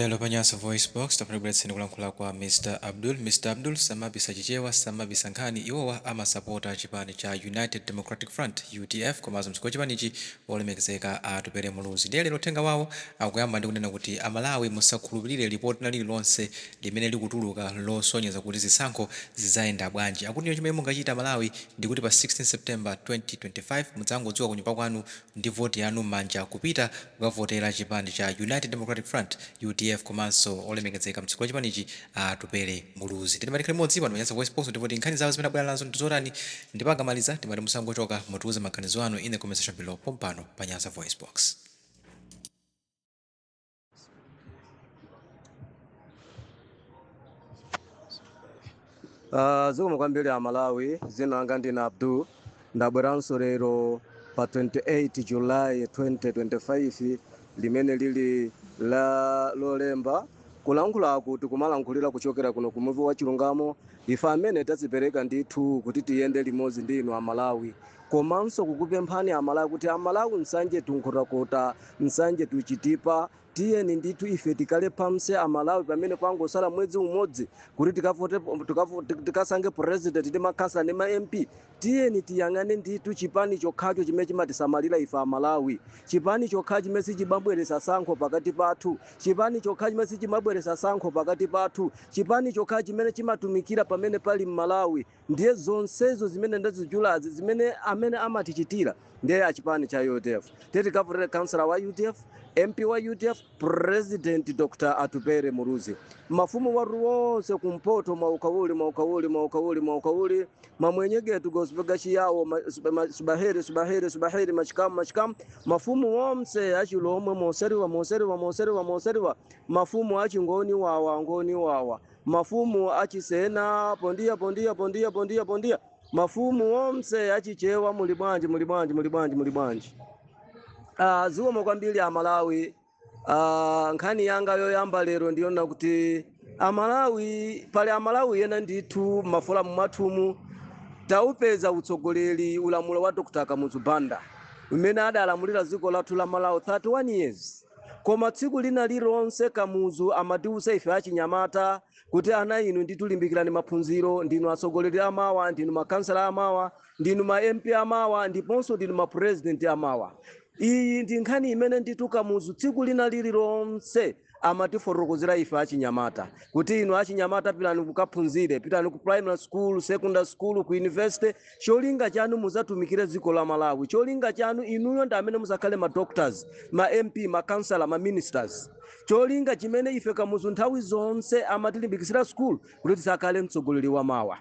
Lero pa Nyasa VoiceBox tafuna kubweretseni kulankhula kwa Mr Abdul. Mr Abdul samabisa Chichewa, samabisa nkhani. Iwowa amasapota chipani cha United Democratic Front, UDF, komanso mtsogoleri wa chipanichi olemekezeka a Atupele Muluzi. Ndiye lero uthenga wawo akuyamba ndi kunena kuti Amalawi musakhulupilire lipoti lina lililonse limene likutuluka losonyeza kuti zisankho zidzayenda bwanji. Akuti inuyo chimene mungachite Amalawi ndikuti pa 16 September 2025 mudzangodzuka kunyumba kwanu ndi voti yanu mmanja kupita kukavotera chipani cha United Democratic Front, udf, komanso olemekezeka mtsogoleri wa chipanichi a Atupele Muluzi. Ndiye timati tikhale limodzi pano pa Nyasa VoiceBox ndipo timve nkhani zawo zimene abwera nazo ndi zotani ndipo akamaliza timati musangochoka mutiuze maganizo anu in the comment section below pompano pa Nyasa VoiceBox. Zikomo kwambiri Amalawi, dzina langa ndine Abdul. Ndabweranso lero pa 28 July 2025 limene lili la Lolemba kulankhulaku tikumalankhulira kuchokera kuno ku Muvi wa Chilungamo. Ife amene tadzipereka ndithu kuti tiyende limodzi ndi inu Amalawi, komanso kukupemphani Amalawi kuti Amalawi Nsanje to Nkhotakota, Nsanje to Chitipa, Tiyeni ndithu ife tikale pamse a Malawi pamene kwangosala mwedzi umodzi kuti tikavote tikasankhe president ndi makhansala ndi ma MP. Tiyeni tiyang'ane ndithu chipani chokhacho chimene chimatisamalira ife a Malawi. Chipani chokhacho chimene sichimabweresa sankho pakati pathu. Chipani chokhacho chimene sichimabweresa sankho pakati pathu. Chipani chokhacho chimene chimatumikira pamene pali Mmalawi. Ndiye zonsezo zimene ndazitchulazi zimene amene amatichitira ndiye achipani cha udf. Tiye tikavotere councillor wa udf, MP wa udf, President Dr Atupele Muluzi. Mafumu watu wonse kumpoto mwaukawuli mwaukawuli mwaukawuli mwaukawuli mamwenyegetu gosipega chiyawo subaheri subaheri subaheri machikamu machikamu mafumu wonse achilomwe moseriwa moseriwa moseriwa moseriwa mafumu achingoni wawa ngoni wawa Mafumu achisena pondiya pondiya pondiya pondiya pondiya mafumu onse achichewa muli bwanji muli bwanji muli bwanji muli bwanji. Zikomo kwambiri Amalawi. Nkhani yanga yoyamba lero ndiyona kuti Amalawi pali Amalawi ena ndithu mafolamu mwathumu taupeza utsogoleri ulamulo wa Dr. Kamuzu Banda umene adalamulira dziko lathu la Malawi 31 years. Koma tsiku lina lililonse Kamuzu amatiuza ife achinyamata kuti ana inu ndithu limbikirani maphunziro, ndinu atsogoleri amawa, ndinu makhansala amawa, ndinu ma MP amawa ndiponso ndinu ma president amawa. Iyi ndi nkhani imene ndithu Kamuzu tsiku lina lililonse amatifotokozera ife achinyamata kuti inu achinyamata pitani kukaphunzire, pitani ku primary school, secondary school, ku university, cholinga chanu muzatumikire dziko la Malawi, cholinga chanu inuyo ndi amene muzakhale ma doctors, ma MP, ma councillor, ma ministers. Cholinga chimene ife Kamuzu nthawi zonse amatilimbikitsira school kuti tizakhale mtsogoleri wa mawa.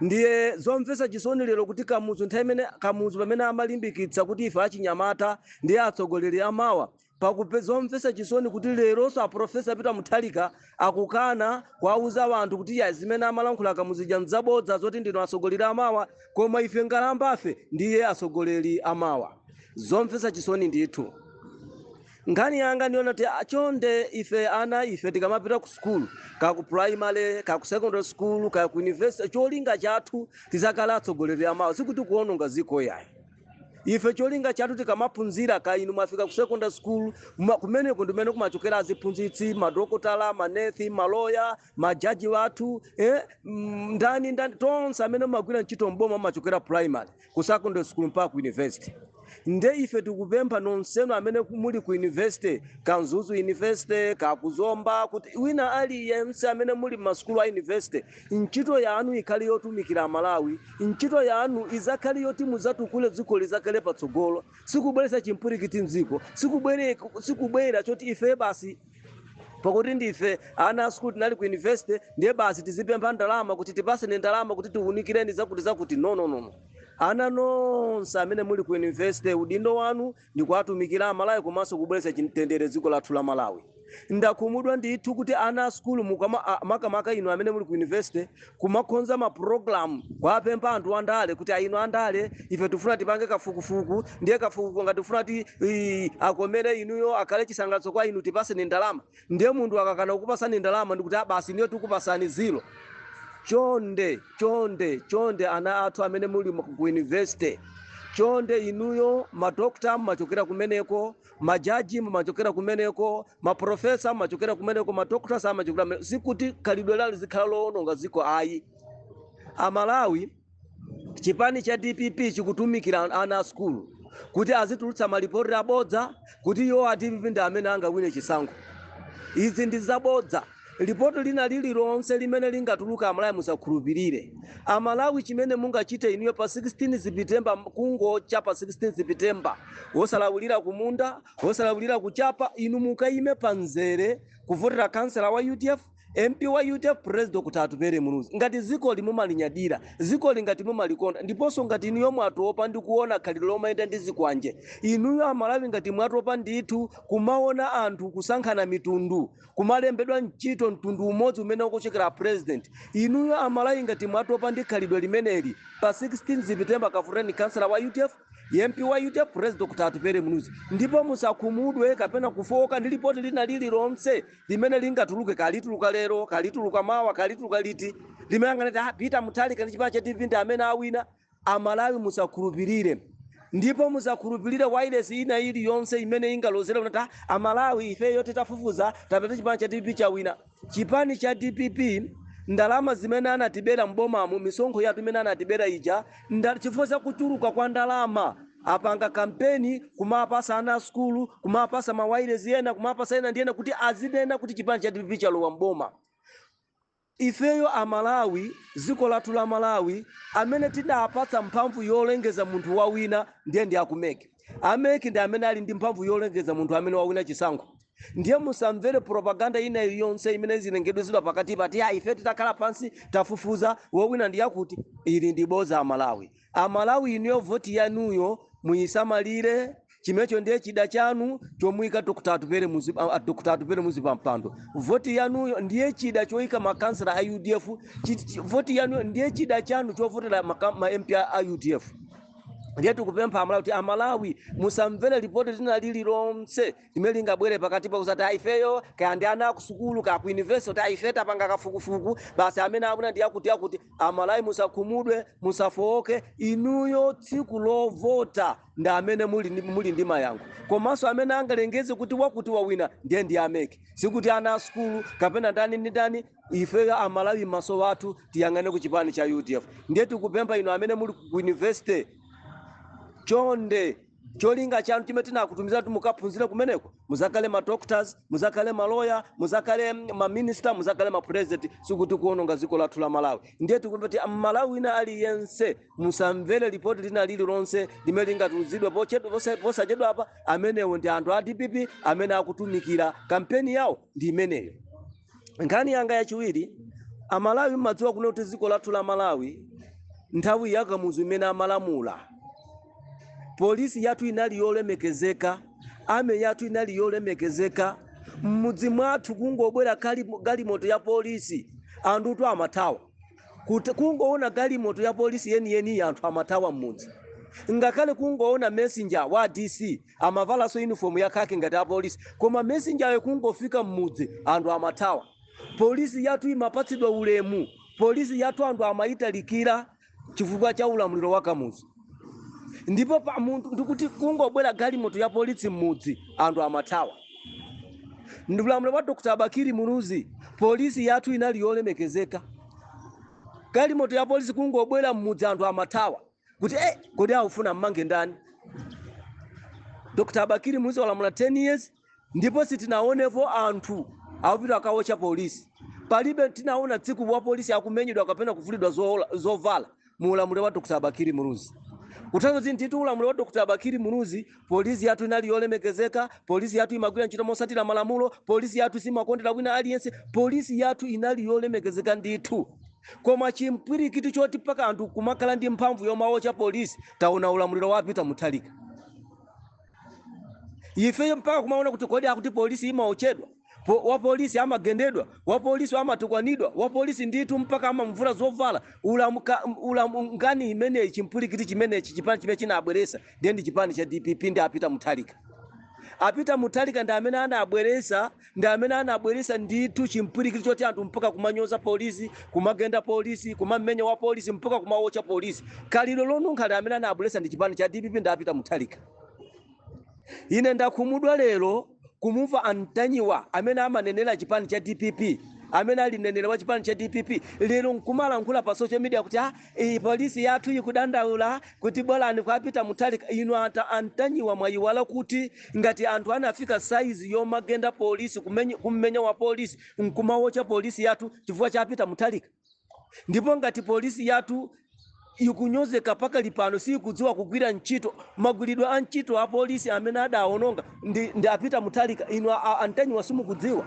Ndiye zomvetsa chisoni lero kuti Kamuzu nthawi imene Kamuzu pamene amalimbikitsa kuti ife achinyamata ndiye atsogoleri amawa, Pakupe zomvetsa chisoni kuti leronso a Professor Peter Mutharika akukana kuwauza wanthu kuti iyayi zimene amalankhula Kamuzu zija nzabodza zoti ndinu atsogoleri amawa koma ife nkalambafe ndiye atsogoleri amawa. Zomvetsa chisoni ndithu. Nkhani yanga ndiyona kuti chonde ife ana ife tikamapita ku sukulu ka ku primary ka ku secondary school ka ku university cholinga chathu tizakhala atsogoleri amawa sikuti kuononga dziko iyayi. Ife cholinga chathu tikamaphunzira, kaya inu mwafika ku secondary school, kumeneko ndi kumene kumachokera aziphunzitsi, madokotala, manesi, maloya, majaji wathu, ndani ndani, tonse amene mumagwira ntchito m'boma mumachokera primary, ku secondary school mpaka ku university. Nde ife tikupempha nonsenu amene muli ku university, ka Mzuzu University, ka ku Zomba, kuti wina aliyense amene muli m'masukulu a university, ntchito yanu ikhale yotumikira Amalawi, ntchito yanu izakhale yoti muzatukule dziko lizakhale patsogolo, sikubweretsa chimpwirikiti mdziko, sikubwera choti ife basi pakuti ndife ana a sukulu tinali ku university ndiye basi tizipempha ndalama kuti tipaseni ndalama kuti tiunikireni zakuti zakuti. No, no, no, no. Ana nonse amene muli ku university udindo wanu ndi kuwatumikira Amalawi komanso kubweretsa chimtendere dziko lathu la Malawi. Ndakhumudwa ndithu kuti ana a sukulu makamaka inu amene muli ku university kumakonza ma program kuwapempha anthu andale kuti inu andale ife tifuna tipange kafukufuku ndiye kafukufuku ngati tifuna ti akomere inuyo akhale chisangalatso kwa inu tipaseni ndalama ndiye munthu akakana kukupasani ndalama ndikuti basi inuyo tikupasani zero. Chonde chonde chonde ana athu amene muli ku university. Chonde inuyo madokta mumachokera kumeneko, majaji mumachokera kumeneko, maprofesa mumachokera kumeneko, madoctors amachokera kumeneko. Sikuti khalidwe lalo zikhala lowononga ziko ayi. Amalawi, chipani cha DPP chikutumikira ana a sukulu kuti azitulutsa malipoti abodza kuti iwo a DPP ndi amene angawine chisankho. Izi ndi zabodza. Lipoti lina lililonse limene lingatuluka, Amalawi, musakhulupirire. Amalawi, chimene mungachite inuyo pa 16 September, kungocha pa 16 September, wosalawulira kumunda, wosalawulira kuchapa, inu mukayime pa mzere kuvotera kansela wa UDF, MP wa UDF, President kuti Atupele Muluzi. Ngati dziko limumalinyadira, dziko lingati mumalikonda, ndiponso ngati inuyo mwatopa ndi kuona khalidwe lomayenda ndi zikwanje, inuyo Amalawi, ngati mwatopa ndithu kumaona anthu kusankhana mitundu, kumalembedwa ntchito mtundu umodzi umene ukuchokera president, inuyo Amalawi, ngati mwatopa ndi khalidwe limeneli, pa 16 September kavoteni kansela wa UDF, MP wa UDF, President Dr Atupele Muluzi. Ndipo musakhumudwe kapena kufoka ndi lipoti lina lililonse limene lingatuluke, kalituluka lero, kalituluka mawa, kalituluka liti, limene anganati, "Ah, Peter Mutharika ndi chipani cha DPP ndi amene awina." Amalawi, musakhulupirire, ndipo musakhulupirire wireless ina iliyonse imene ingalozere kuti, "Ah, Amalawi, ifeyo titafufuza tapeza chipani cha DPP chawina." Chipani cha DPP, ndalama zimene anatibera mbomamo, misonkho yathu imene anatibera ija, chifukwa cha kuchuluka kwa ndalama apanga kampeni kumapasa ana a sukulu, kumapasa mawayilesi ena, kumapasa ena ndi ena kuti azinena kuti chipani cha DPP chalowa mboma. Ifeyo Amalawi, dziko lathu la Malawi, amene tidapatsa mphamvu yolengeza munthu wawina ndiye ndi aku MEC. A MEC ndi amene ali ndi mphamvu yolengeza munthu amene wawina chisankho. Ndiye musamvere propaganda ina iliyonse imene zilengedwezedwa pakati pati, "Ya, ife titakhala pansi tafufuza, wowina ndi yakuti." Ili ndi boza, Amalawi. Amalawi, inuyo voti yanuyo muyisamalire. Chimecho ndiye chida chanu chomuyika Dr Dr Atupele Muluzi pampando. Voti yanuyo ndiye chida choyika makansela a UDF. Voti yanuyo ndiye chida chanu chovotera ma MP a UDF. Ndiye tikupempha Amalawi kuti, Amalawi, musamvere lipoti lina lililonse limene lingabwere pakati pa kusati ifeyo, kaya ndi ana akusukulu, kaya ku university, kuti ife tapanga kafukufuku, basi amene akuna ndi yakuti yakuti. Amalawi, musakhumudwe, musafowoke. Inuyo tsiku lovota ndi amene muli ndi mayankho. Komanso amene angalengeze kuti wakuti wawina ndiye ndi a MEC, sikuti ana a sukulu kapena ndani ndi ndani. Ifeyo Amalawi, maso athu tiyang'ane ku chipani cha UDF. Ndiye tikupempha inu amene muli ku university, chonde, cholinga chanu chimene tinakutumiza kuti mukaphunzire kumeneko, muzakhale ma doctors, muzakhale maloya, muzakhale ma minister, muzakhale ma president, sikuti kuononga dziko lathu la Malawi. Ndiye tikumva kuti Mmalawi wina aliyense musamvere lipoti lina lililonse limene lingatulutsidwe posachedwa apa. Amenewo ndi anthu a DPP amene akutumikira kampeni yawo ndi imeneyo. Nkhani yanga yachiwiri, Amalawi, mmadziwa kuno kuti dziko lathu la Malawi, nthawi yakamuzu imene amalamula, polisi yathu inali yolemekezeka, army yathu inali yolemekezeka. Mmudzi mwathu kungobwera galimoto ya polisi, anthutu amathawa. Kuti kungoona galimoto ya polisi yeniyeni, anthu amathawa mmudzi. Ngakhale kungoona messenger wa DC, amavalanso uniform ya khaki ngati apolisi, koma messenger yo kungofika mmudzi, anthu amathawa. Polisi yathu imapatsidwa ulemu. Polisi yathu anthu amayitalikira chifukwa cha ulamuliro wa Kamuzu. Ndipo pa munthu ndikuti kungobwera galimoto ya polisi mmudzi, anthu amathawa. Ndi ulamuliro wa Dr Bakili Muluzi, polisi yathu inali yolemekezeka. Galimoto ya polisi kungobwera mmudzi, anthu amathawa kuti, "Kodi akufuna mmange ndani?" Dr Bakili Muluzi walamula 10 years, ndipo sitinaonepo anthu akupita akawocha polisi. Palibe tinaona tsiku wa polisi akumenyedwa kapena kuvulidwa zovala mu ulamuliro wa Dr Bakili Muluzi. Kuthandiza kuti ndithu ulamuliro wa Dr Bakili Muluzi, polisi yathu inali yolemekezeka. Polisi yathu imagwira ntchito mosatira malamulo. Polisi yathu simakondera wina aliyense. Polisi yathu inali yolemekezeka ndithu. Koma chimpwirikiti choti mpaka anthu kumakhala ndi mphamvu yomawocha polisi, taona ulamuliro wa Peter Mutharika. Ifeyo mpaka kumaona kuti, kodi akuti polisi imaochedwa, wa polisi amagendedwa, wa polisi amatukwanidwa, wa polisi ndithu mpaka amamvula zovala. Ulamu ngani imeneyi, chimpwirikiti chimenechi, chipani chimene chinabweresa ndiye ndi chipani cha DPP ndi a Peter Mutharika. A Peter Mutharika ndi amene anabweresa, ndi amene anabweresa ndithu chimpwirikiti choti anthu mpaka kumanyoza polisi, kumagenda polisi, kumamenya wa polisi, mpaka kumawocha polisi. Khalidwe lonunkha ndi amene anabweresa ndi chipani cha DPP ndi a Peter Mutharika. Ine ndakhumudwa lero kumumva a Ntanyiwa amene amanenera chipani cha DPP, amene ali mneneri wa chipani cha DPP, lero nkumalankhula pa social media kuti ah, iyi polisi yathu ikudandaula kuti bolani kwa Peter Mutharika. Inu ata a Ntanyiwa, mwayiwala kuti ngati anthu anafika saizi yomagenda polisi, kummenya wa polisi, nkumawocha polisi yathu chifukwa cha Peter Mutharika, ndipo ngati polisi yathu ikunyozeka pakali pano, sikudziwa kugwira ntchito, magwiridwe a ntchito a polisi amene adawononga ndi a Peter Mutharika, inu a Ntanyiwa simukudziwa.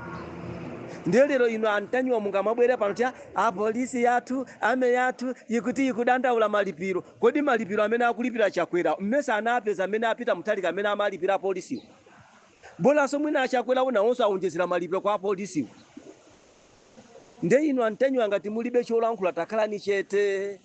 Ndiye lero inu a Ntanyiwa mungamabwere pano ti a polisi yathu, army yathu ikuti ikudandaula malipiro. Kodi malipiro amene akulipira Chakwera mmesa anapeza amene a Peter Mutharika amene amalipira apolisiwo? Bolanso mwina aChakwerawo nawonso awonjezera malipiro kwa apolisiwo. Nde inu a Ntanyiwa, ngati mulibe cholankhula, takhalani chete.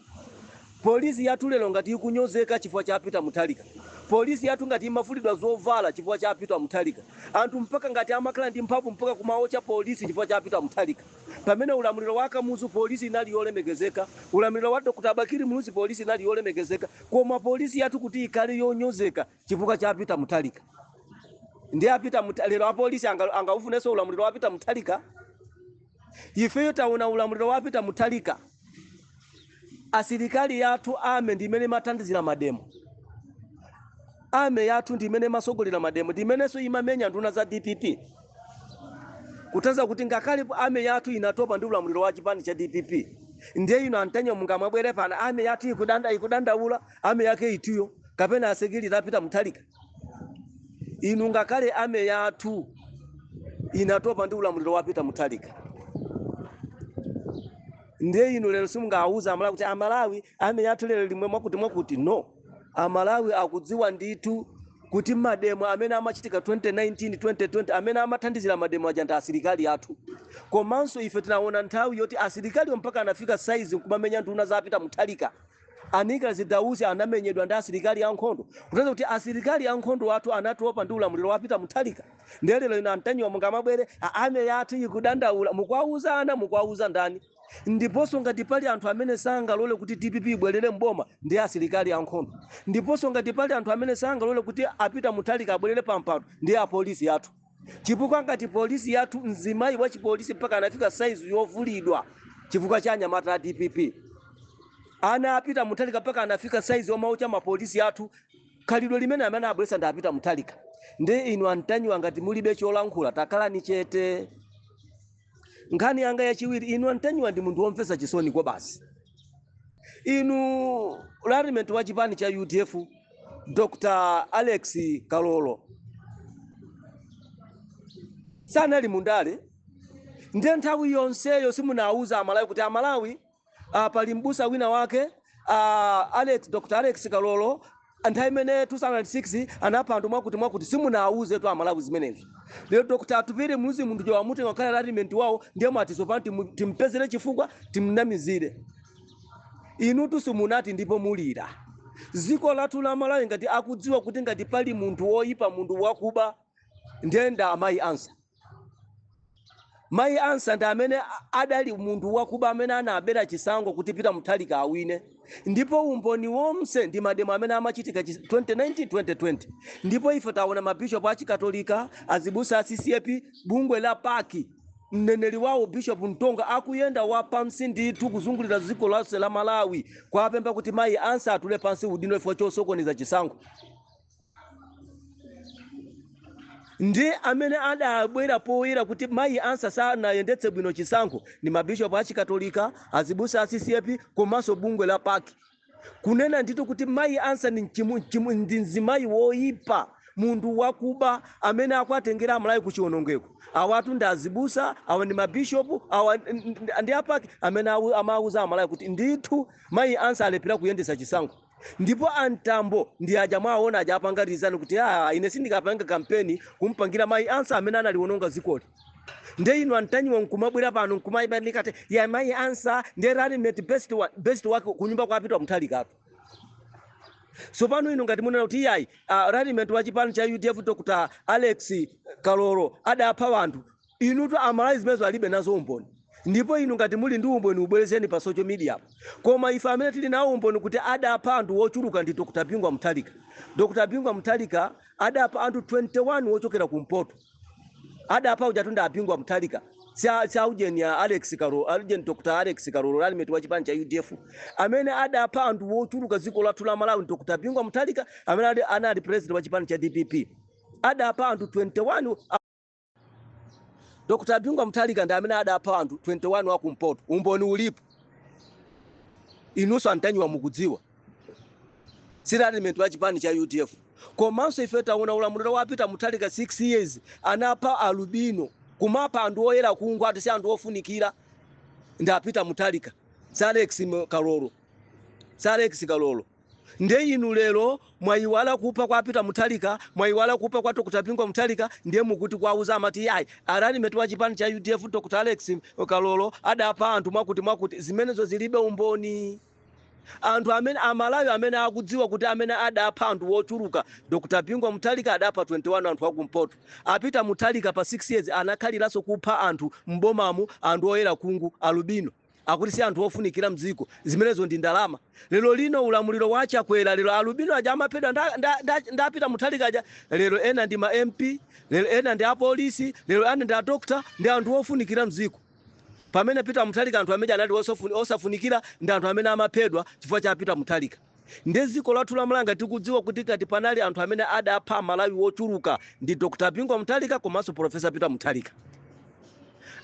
Polisi yathu lero ngati ikunyozeka, chifukwa cha Peter Mutharika. Polisi yathu ngati imafulidwa zovala, chifukwa cha Peter Mutharika. Anthu mpaka ngati amakhala ndi mphamvu mpaka kumaocha polisi, chifukwa cha Peter Mutharika. Pamene ulamuliro wa Kamuzu polisi inali yolemekezeka, ulamuliro wa Dr Bakili Muluzi polisi inali yolemekezeka, koma polisi yathu kuti ikhale yonyozeka chifukwa cha Peter Mutharika. Ndi a Peter lero apolisi angaufunenso ulamuliro wa Peter Mutharika? Ifeyo taona ulamuliro wa Peter Mutharika, asilikali yathu army ndi imene imathandizira mademo, army yathu ndi imene imasogolera mademo, ndi imenenso imamenya nduna za DPP, kutanthauza kuti ngakhale army yathu inatopa ndi ulamuliro wa chipani cha DPP. Ndiye ino a Ntanyiwa mungamabwere pano, army yathu ikudandaula. Army yake itiyo, kapena asekiliti a Peter Mutharika? Inu, ngakhale army yathu inatopa ndi ulamuliro wa Peter Mutharika. Ndiye inu lero simungawuza Amalawi kuti Amalawi, army yathu lero limwe mwakuti mwakuti. No, Amalawi akudziwa ndithu kuti mademo amene amachitika 2019, 2020, amene amathandizira mademo aja ndi asilikali athu. Komanso ife tinaona nthawi yoti asilikaliwo mpaka anafika saizi nkumamenya nduna za Peter Mutharika. A Nicholas Dausi anamenyedwa ndi asilikali ankhondo, kutanthauza kuti asilikali ankhondo athu anatopa ndi ulamuliro wa Peter Mutharika. Ndiye lero ino a Ntanyiwa mungamabwere, army yathu ikudandaula. Mukuwauza ana, mukuwauza ndani? Ndiponso ngati pali anthu amene sangalole kuti DPP ibwerere mboma, ndi asilikali ankhondo. Ndiponso ngati pali anthu amene sangalole kuti a Peter Mutharika abwerere pampando, ndi apolisi athu, chifukwa ngati polisi yathu, mzimayi wa chipolisi mpaka anafika saizi yovulidwa chifukwa cha anyamata a DPP, ana a Peter Mutharika mpaka anafika saizi yomaucha mapolisi athu, khalidwe limene amene abweretsa ndi a Peter Mutharika. Ndi inu a Ntanyiwa, ngati mulibe cholankhula, takhalani chete. Nkhani yanga yachiwiri, inu a Ntanyiwa ndi munthu womvetsa chisoni kwa basi. Inu running mate wa chipani cha UDF, Dr Alex Kalolo, sanali mundale. Ndiye nthawi yonseyo simunawuza Amalawi kuti Amalawi, pali mbusa wina wake, Alex, Dr Alex Kalolo, nthawi imene 2006 anapha anthu mwakuti mwakuti? Simunawuze tu Amalawi zimenezo. Lero Dr Atupele Muluzi, munthu wamutenga kukhala running mate wawo, ndiye mwati tsopano timpezere chifukwa, timnamizire. Inutu simunati, ndipo mulira. Dziko lathu la Malawi ngati akudziwa kuti ngati pali munthu woyipa, munthu wakuba, ndiye nda amayi Ansah. Mayi Ansah ndi amene adali munthu wakuba amene anabera chisankho kuti Peter Mutharika awine, ndipo umboni wonse ndi mademo amene amachitika 2019, 2020. Ndipo ife taona mabishopu achikatolika, azibusa a CCAP, bungwe la PAC, mneneri wawo Bishop Mtonga akuyenda wapansi ndithu kuzungulira dziko lonse la Malawi kwapempha kuti mayi Ansah atule pansi udindo chifukwa chosokoneza chisankho. Ndi amene adabwera poyera kuti mayi Ansah sanayendetse bwino chisankho ndi mabishopu achikatolika, azibusa a CCAP, komanso bungwe la PAC, kunena ndithu kuti mayi Ansah ndi mzimayi woyipa, munthu wakuba amene akuatengera Amalawi ku chiwonongeko. Awatu ndi azibusa, awa ndi mabishopu, awa ndi a PAC amene amawuza Amalawi kuti ndithu mayi Ansah alephera kuyendetsa chisankho. Ndipo a Mtambo ndi aja mwaona aja apanga resign kuti a ine sindikapanga kampeni kumpangira mayi Ansah amene analiononga dzikoli. Nde inu a Ntanyiwa nkumabwera pano nkumayimba ya mayi Ansah ndi running mate best, wa, best wake kunyumba kwa Peter Mutharikatu. Tsopano inu ngati munena kuti iyayi, running mate wa chipani cha UDF Dr Alex Kalolo adapha anthu, inutu Amalawi zimenezo alibe nazo umboni. Ndipo inu ngati muli ndi umboni, ubwerezeni pa social media. Koma ife amene tili nawo umboni kuti adapha anthu wochuluka ndi Dr Bingwa Mutharika. Dr Bingwa Mutharika adapha anthu 21 wochokera kumpoto. Adapha uja tunda Abingwa Mutharika, si aujeni ya Alex Kalolo, aujeni Dr Alex Kalolo, running mate wa chipani cha UDF. Amene adapha anthu wochuluka dziko lathu la Malawi Dr Bingwa Mutharika, amene anali president wa chipani cha DPP. Adapha anthu 21. Dr Bingwa Mutharika ndi amene adapha anthu 21 wa kumpoto. Umboni ulipo, inunso Antanyiwa mukudziwa, si running mate wa chipani cha UDF. Komanso ife taona ulamuliro wa Peter Mutharika, 6 years, anapha alubino, kumapha anthu oyera khungu, ati si anthu ofunikira. Ndi a Peter Mutharika, si Alex Kalolo, si Alex Kalolo. Ndiye inu lero mwayiwala kupha kwa Peter Mutharika, mwayiwala kupha kwa Dr Bingwa Mutharika, ndiye mukuti kwauza amati yayi, a running mate wa chipani cha UDF Dr Alex Kalolo adapha anthu mwakuti mwakuti. Zimenezo zilibe umboni. Anthu amene Amalawi amene akudziwa kuti amene adapha anthu wochuluka, Dr Bingwa Mutharika adapha 21 anthu akumpoto. A Peter Mutharika pa 6 years anakhaliranso kupha anthu m'bomamu, anthu oyera khungu, alubino, akuti si anthu ofunikira mdziko, zimenezo ndi ndalama. Lero lino ulamuliro wa Chakwera, lero alubino aja amaphedwa nda Peter Mutharika aja, lero ena ndi ma MP, lero ena ndi apolisi, lero ena ndi adokta, ndi anthu ofunikira mdziko. Pamene Peter Mutharika, anthu amene anali osafunikira ndi anthu amene amaphedwa chifukwa cha Peter Mutharika. Ndi dziko lathu la Malawi tikudziwa kuti kati panali anthu amene adapha Malawi wochuluka ndi Dr Bingwa Mutharika komanso Professor Peter Mutharika.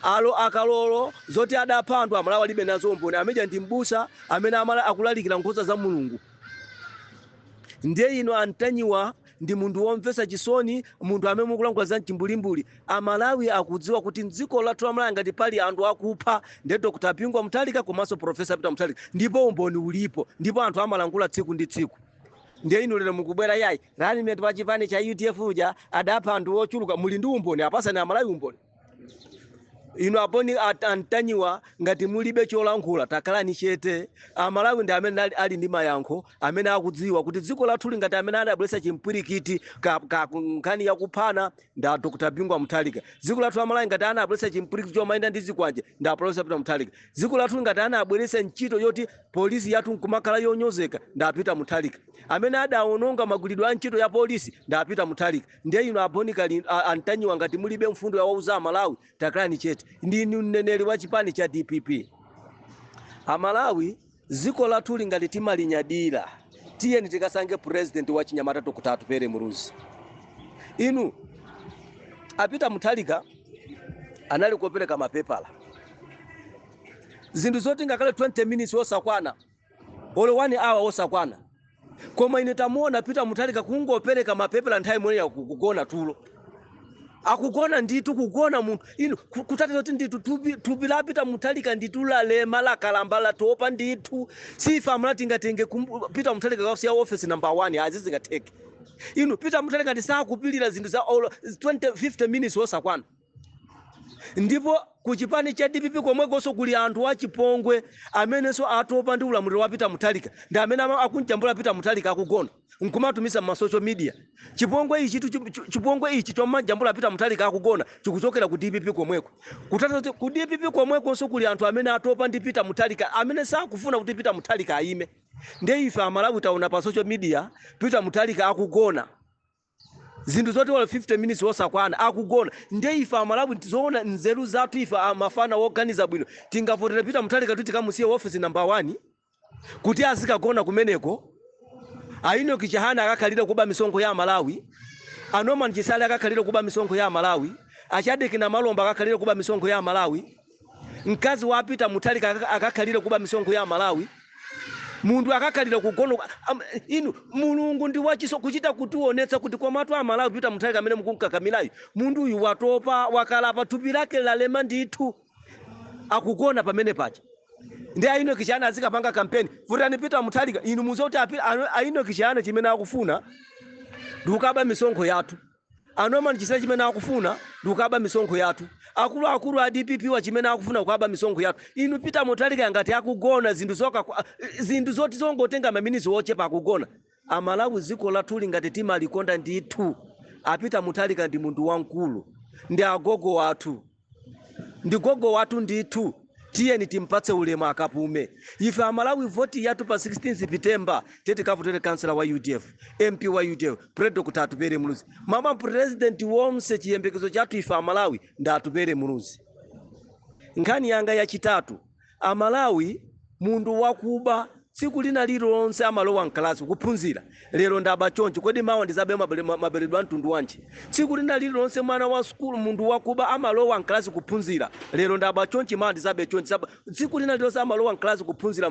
Alo akalolo zoti adapha anthu, Amalawi alibe nazo umboni. Ameja ndi mbusa amene amala akulalikira nkhosa za Mulungu. Ndiye ino Antanyiwa ndi munthu womvetsa chisoni, munthu amene mukulankhula za mchimbulimbuli. Amalawi akudziwa kuti mdziko lathu la Malawi ngati pali anthu akupha ndiye Dr Bingwa Mutharika komanso Professor Peter Mutharika, ndipo umboni ulipo, ndipo anthu amalankhula tsiku ndi tsiku. Ndiye inu lero mukubwera, yayi, running mate wa chipani cha UDF uja adapha anthu ochuluka. Muli ndi umboni? Apasani Amalawi umboni. Inu aponi Antanyiwa, ngati mulibe cholankhula, takhalani chete. Amalawi ndi amene ali ndi mayankho, amene akudziwa kuti dziko lathu ngati amene adabweretsa chimpwirikiti ka nkhani yakuphana nda Dr Bingwa Mutharika. Dziko lathu la Malawi ngati anabweretsa chimpwirikiti chomayenda ndi zikwanje nda Professor Peter Mutharika. Dziko lathu ngati anabweretsa ntchito yoti polisi yathu nkumakhala yonyozeka nda Peter Mutharika. Amene adawononga magwiridwe a ntchito ya polisi nda Peter Mutharika. Ndiye inu abonikali Antanyiwa, ngati mulibe mfundo yawauza Amalawi, takhalani chete. Ndinu mneneri wa chipani cha DPP. Amalawi, dziko lathu ngati timalinyadira, tiyeni tikasange president wa chinyamata Dr Atupele Muluzi. Inu, a Peter Mutharika anali kupereka mapepala, zinthu zoti ngakhale 20 minutes osakwana, olo 1 hour osakwana. Koma ine tamuona Peter Mutharika kungopereka mapepala, nthawi imweyo kugona tulo, akugona ndithu, kugona munthu. Inu kutati zoti ndithu thupi la Peter Mutharika ndithu lalema, lakalamba, latopa ndithu. Sifa amala tingatenge Peter Mutharika kausiya office number 1, azizingatheke. Inu, Peter Mutharika ndisakupilira zinthu za olo 20 50 minutes osakwana. Ndipo ku chipani cha DPP komwekonso kuli anthu achipongwe amenenso atopa ndi ulamuliro wa Peter Mutharika, ndi amene akunjambula Peter Mutharika akugona nkumatumisa ma social media. Chipongwe ichi chipongwe ichi chomajambula Peter Mutharika akugona chikuchokera ku DPP komweko. Kutata kuti ku DPP komwekonso kuli anthu amene atopa ndi Peter Mutharika, amene sakufuna kuti Peter Mutharika ayime. Ndiye ife Amalawi taona pa social media Peter Mutharika akugona, zinthu zoti wala 50 minutes osakwana, akugona. Ndiye ife Amalawi, zoona nzeru zathu, ife amafana woganiza bwino, tingavotere Peter Mutharika kuti tikamusiye office number 1 kuti azikagona kumeneko? A Enoch Chihana akakhalire kuba misonkho ya Malawi? A Norman Chisale akakhalire kuba misonkho ya Malawi? A Shadric Namalomba akakhalire kuba misonkho ya Malawi? Mkazi wa Peter Mutharika akakhalire kuba misonkho ya Malawi? Munthu akakhalira kugona? Inu, Mulungu ndi wachiso kuchita kutionetsa kuti komatu Amalawi, Peter Mutharika amene mukunkakamilayo, munthu uyu watopa, wakalapa, thupi lake lalema ndithu, akugona pamene paja. Ndi a Enoch Chihana azikapanga kampeni, "Votani Peter Mutharika." Inu muziwa kuti a Enoch Chihana chimene akufuna ndi kukaba misonkho yathu. A Norman Chisale chimene akufuna ndi kukaba misonkho yathu. Akuluakulu a DPP wa chimene akufuna kukaba misonkho yathu. Inu, Peter Mutharika ngati akugona zinthu zoka, zinthu zoti zongotenga ma minutes ochepa, akugona. Amalawi, dziko lathuli ngati timalikonda ndithu, a Peter Mutharika ndi munthu wamkulu, ndi agogo wathu, ndi gogo wathu ndithu. Tiyeni timpatse ulemu akapume. Ife Amalawi, voti yathu pa 16 September tikavotere kansela wa UDF, MP wa UDF, President Atupele Muluzi. Mama president wonse, chiyembekezo chathu ife Amalawi ndi Atupele Muluzi. Nkhani yanga yachitatu, Amalawi, munthu wakuba tsiku lina lililonse amalowa mkalasi kuphunzira: lero ndaba chonchi, kodi mawa ndizabe maberedwe a mtundu wanji? Tsiku lina lililonse mwana wa sukulu, munthu wakuba, amalowa mkalasi kuphunzira: lero ndaba chonchi, mawa ndizabe chonchi. Tsiku lina lililonse amalowa mkalasi kuphunzira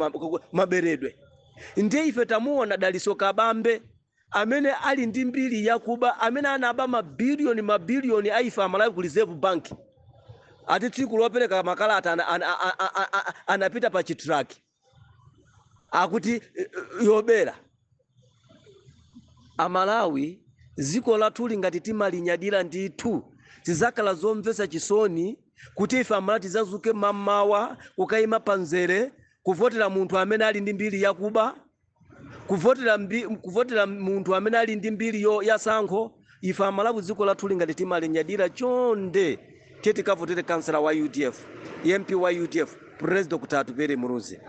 maberedwe. Ndiye ife tamuona Dalitso Kabambe amene ali ndi mbiri yakuba, amene anaba mabiliyoni mabiliyoni a ife Amalawi ku Reserve Bank. Ati tsiku lopereka makalata anapita pa chitraki akuti yobera. Amalawi, dziko lathuli ngati timalinyadira ndithu, zizakhala zomvetsa chisoni kuti ife Amalawi tizazuke mammawa kukayima panzere kuvotera munthu amene ali ndi mbiri yakuba, kuvotera munthu amene ali ndi mbiri yasankho. Ife Amalawi, dziko lathuli ngati timalinyadira, chonde tiye tikavotere kansela wa UDF, MP wa UDF, President Dr Atupele Muluzi.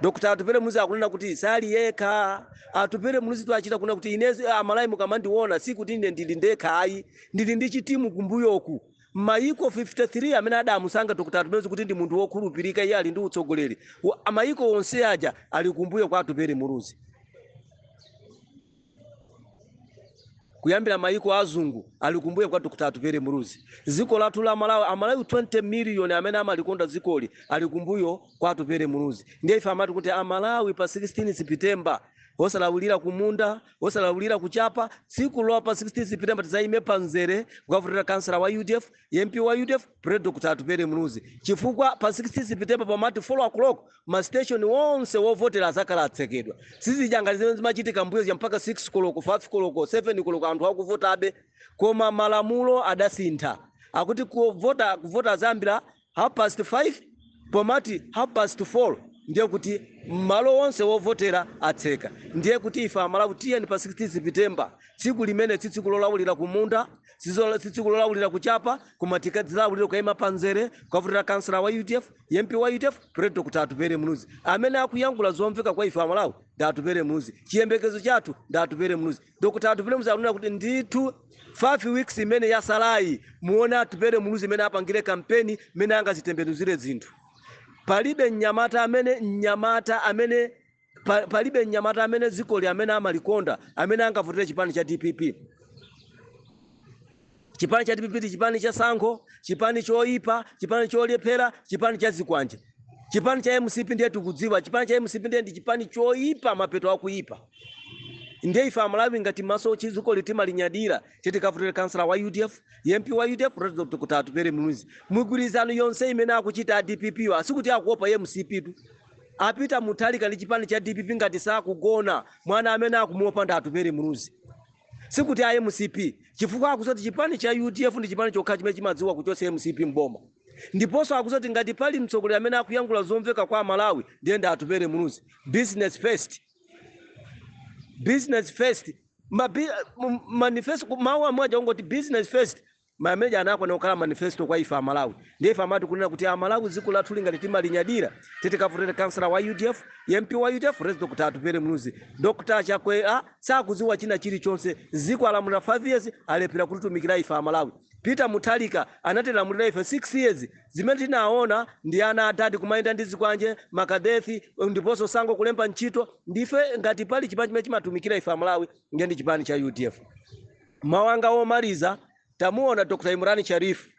Dr Atupele Muluzi akunena kuti sali yekha. Atupele Muluzi tu achita kunena kuti inezi, Amalawi, mukamandiona sikuti ine ndili ndekha ayi, ndili ndi chitimu kumbuyoku. Mayiko 53 amene adamusanga Dr Atupele Muluzi kuti ndi munthu wokhulupirika, iye ali ndi utsogoleri, mayiko onse aja ali kumbuyo kwa Atupele Muluzi, kuyambira mayiko azungu ali kumbuyo kwa Dr Atupele Muluzi. Dziko lathu la Malawi, Amalawi 20 miliyoni amene amalikonda dzikoli ali kumbuyo kwa Atupele Muluzi. Ndiye ife amati kuti Amalawi, pa 16 September, osalawulira kumunda, osalawulira kuchapa, tsiku lowa pa 16 September tizayime panzere kukavotera kansala wa UDF, MP wa UDF, President Dr Atupele Muluzi, chifukwa pa 16 September pamati 4 o'clock ma station wonse wovotera azakhala atsekedwa. Sizijanga zimene zimachitika mbuyo zija, mpaka 6 koloko, 5 koloko, 7 koloko anthu akuvotabe. Koma malamulo adasintha, akuti kuvota azambira half past 5, pomati half past 4 ndiye kuti malo onse wovotera atseka. Ndiye kuti ife Amalawi, tiyeni pa 16 September, tsiku limene si tsiku lolawulira kumunda, si tsiku lolawulira kuchapa, koma tikadzilawulira kukayima panzere kukavotera kansala wa UDF, MP wa UDF, President Dr Atupele Muluzi. Amene akuyankhula zomveka kwa ife Amalawi ndi Atupele Muluzi. Chiyembekezo chathu ndi Atupele Muluzi. Dr Atupele Muluzi akunena kuti ndithu 5 weeks imene yasalayi, muone Atupele Muluzi imene apangire kampeni, imene angazitembenuzire zinthu. Palibe mnyamata amene dzikoli amene amalikonda amene angavotere chipani cha DPP. Chipani cha DPP ndi chipani cha sankho, chipani choipa, chipani cholephera, chipani cha zikwanje. Chipani cha MCP ndiye tikudziwa, chipani cha MCP ndiye ndi chipani choipa, mapeto akuipa. Ndiye ife Amalawi, ngati maso dziko timalinyadira, tikavotere kansala wa UDF, MP wa UDF, President Dr Atupele Muluzi. Migwirizano yonse imene akuchita a DPP wa, asikuti akuopa MCP tu. A Peter Mutharika ndi chipani cha DPP ngati sakugona, mwana amene akumuopa ndi Atupele Muluzi, sikuti a MCP, chifukwa akuzoti chipani cha UDF ndi chipani chokha chimene chimadziwa kuchotsa MCP mboma. Ndiponso akuzoti ngati pali mtsogoleri amene akuyankhula zomveka kwa Amalawi, ndiye ndi Atupele Muluzi. Business first, business first. Manifesto, mawu amwe aja ungoti "business first", mameneja anakwana kukhala manifesto kwa ife Amalawi. Ndiye ife amati kunena kuti Amalawi, dziko lathu lingati timalinyadira, tikavotere kansala wa UDF, MP wa UDF, President Dr Atupele Muluzi. Dr Chakwera sakudziwa china chilichonse. Dziko alamulira 5 years, alephera kutitumikira ife Amalawi. Peter Mutharika anatilamulira ife 6 years, zimene tinaona ndi ana atati kumayenda ndi zikwanje, makadethi, ndiponso sango kulemba ntchito. Ndife ngati pali chipani chimene chimatumikira ife Amalawi, ndiye ndi chipani cha UDF. Mawu anga omaliza, tamuona Dr Imran Sharif,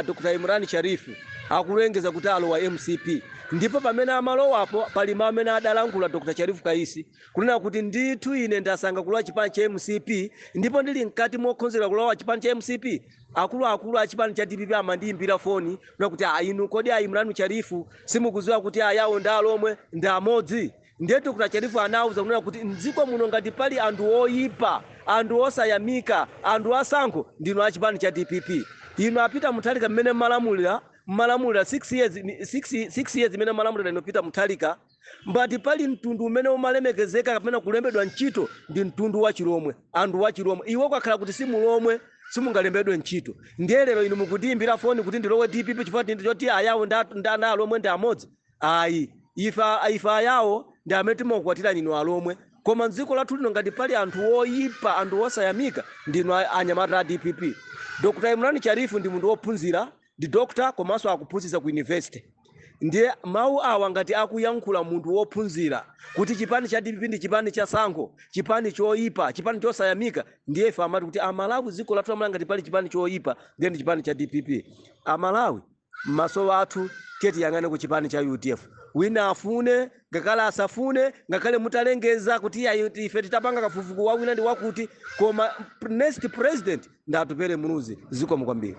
Dr Imran Sharif akulengeza kuti alowa MCP. Ndipo pamene amalowapo, pali mawu amene adalankhula Dr Sharif Kaisi kunena kuti ndithu ine ndasankha kulowa chipani cha MCP, ndipo ndili mkati mokonzekera kulowa chipani cha MCP, akuluakulu a chipani cha DPP amandiyimbira foni kuna kuti, "Ah, inu, kodi a Imran Sharifu simukudziwa kuti ayawo ndi alomwe ndi amodzi?" Ndiye Dr Sharifu anawuza kunena kuti mdziko muno ngati pali anthu oyipa, anthu osayamika, anthu asankho, ndinu a chipani cha DPP. Inu a Peter Mutharika, mmene mmalamulira 6 years, 6 years imene mmalamulira inu Peter Mutharika. Mbati pali mtundu umene umalemekezeka kapena kulembedwa ntchito, ndi mtundu wa Chilomwe, anthu wa Chilomwe. Iwe ukakhala kuti si Mulomwe, simungalembedwe ntchito. Ndiye lero inu mukutiyimbira foni kuti ndilowe DPP chifukwa choti Ayawo ndi Alomwe ndi amodzi? Ayi, ife Ayawo ndi amene timakukwatira inu Alomwe. Koma mdziko lathu lino ngati pali anthu oyipa, anthu osayamika, ndinu anyamata a DPP. Dr Imran Sharifu ndi munthu wophunzira, ndi doctor komanso akuphunzitsa ku university. Ndiye mawu awa ngati akuyankhula munthu wophunzira kuti chipani cha DPP ndi chipani cha tsankho, chipani choyipa, chipani chosayamika, ndiye ife amati kuti Amalawi, dziko lathu Amalawi, ngati pali chipani choyipa, ndiye ndi chipani cha DPP. Amalawi, maso athu tiye tiyang'ane ku chipani cha UDF. Wina afune ngakhale asafune, ngakhale mutalengeza kuti iyayi, ife titapanga kafukufuku wa wina ndi wakuti, koma next president ndi Atupele Muluzi. Zikomo kwambiri.